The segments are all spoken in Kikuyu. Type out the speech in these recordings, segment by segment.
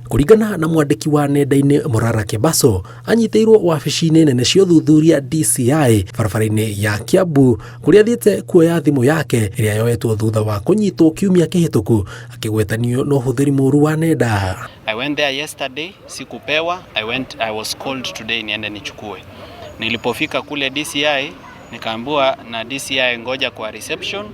Kũringana na mwandĩki wa nenda-inĩ Morara Kebaso, anyitĩirwo wabici-inĩ nene cia ũthuthuria DCI barabara-inĩ ya Kiambu kũrĩa athiĩte kuoya thimũ yake ĩrĩa yoetwo thutha wa kũnyitwo kiumia kĩhĩtũku akĩgwetanio na ũhũthĩri mũru wa nenda. I went there yesterday, sikupewa. I was called today niende nichukue. Nilipofika kule DCI nikaambiwa na DCI, ngoja kwa reception,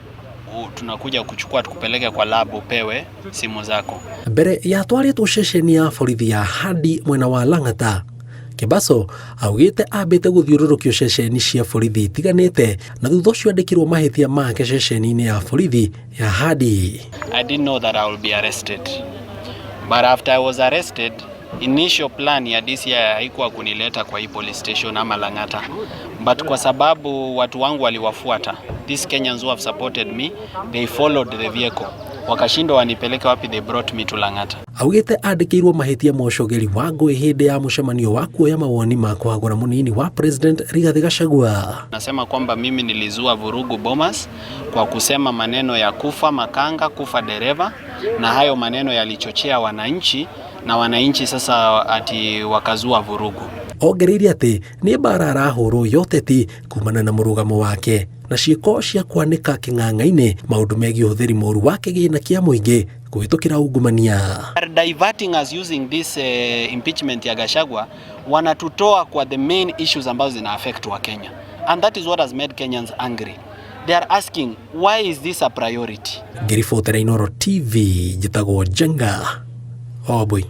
tunakuja kuchukua tukupeleke kwa lab upewe simu zako. Mbere ya atwarĩtwo ceceni ya borithi ya Handi mwena wa Lang'ata, Kebaso augĩte ambĩte gũthiũrũrũkio ceceni cia borithi itiganĩte na thutha ũcio andĩkirwo mahĩtia make ceceni-inĩ ya borithi ya Handi. I didn't know that I will be arrested. But after I was arrested, initial plan ya DCI haikuwa kunileta kwa hii police station ama Lang'ata. But kwa sababu watu wangu waliwafuata, these Kenyans who have supported me, they followed the vehicle. Wakashindwa wanipeleke wapi, they brought me to Lang'ata. Augĩte andĩkĩirwo mahĩtia ma ũcogeri wa ngũĩ hĩndĩ ya mũcemanio wa kuoya mawoni ma kũhagũra mũnini wa President Rigathĩ Gachagua. Nasema kwamba mimi nilizua vurugu Bomas kwa kusema maneno ya kufa makanga, kufa dereva, na hayo maneno yalichochea wananchi na wananchi sasa ati wakazua vurugu. Ongereire atĩ nĩ mbara arahũrwo ya ũteti kumana na mũrũgamo wake na ciĩko cia kwanĩka kĩng'ang'a-inĩ maũndũ megiĩ ũhũthĩri mũru wa kĩgĩna kĩa mũingĩ kũhĩtũkĩra ungumania. Are diverting us using this impeachment ya Gachagua, wanatutoa kwa the main issues ambazo zina affect wa Kenya, and that is what has made Kenyans angry. They are asking, why is this a priority? Ngĩribotera Inooro TV, njĩtagwo Njenga Wambui.